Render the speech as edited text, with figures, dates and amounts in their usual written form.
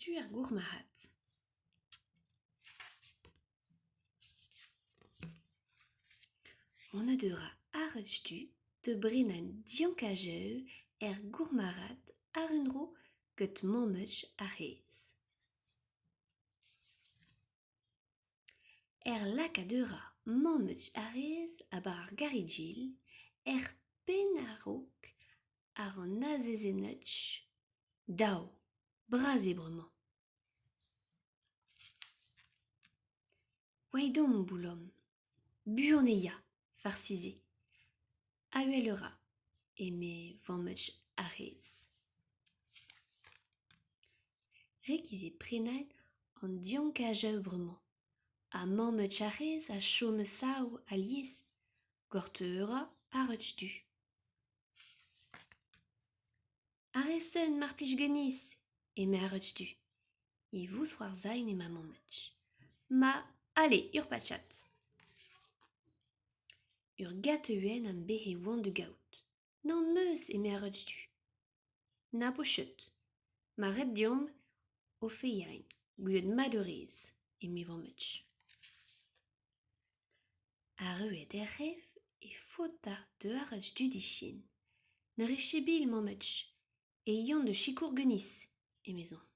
Arrestu ar gourmarc'had. Mont a dra arrestu da brenañ diankajoù er gourmarc'had àr un dro get mammig ar c'haezh. Er lakaat a ra mammig ar c'haezh a-barzh ar garidjil er penn a-raok àr an azezennoù. Dav, bras eo bremañ. Oaet omp boulom. Buan e ya, farsus eo. A-wel a ra, eme vammig ar c'haezh. Rekis eo prenañ an diankajoù bremañ ha mammig ar c'haezh a chom a-sav alies, gortoz a ra ar du. Ar re-seun mar plij ganez, eme ar du. E vousc'hoarzhain emañ mammig. Ma, ale, ur pachad. Ur gateuenn am behe oan da gaout. Nann 'meus, eme ar du. Na po ket. Ma ret deomp o feiañ, gwelet mat a rez, eme vammig. Arruet er c'hef e faota da ar dudi-chin. Ne rit ket bil, mammig, e yan da sikour ganez, emezañ.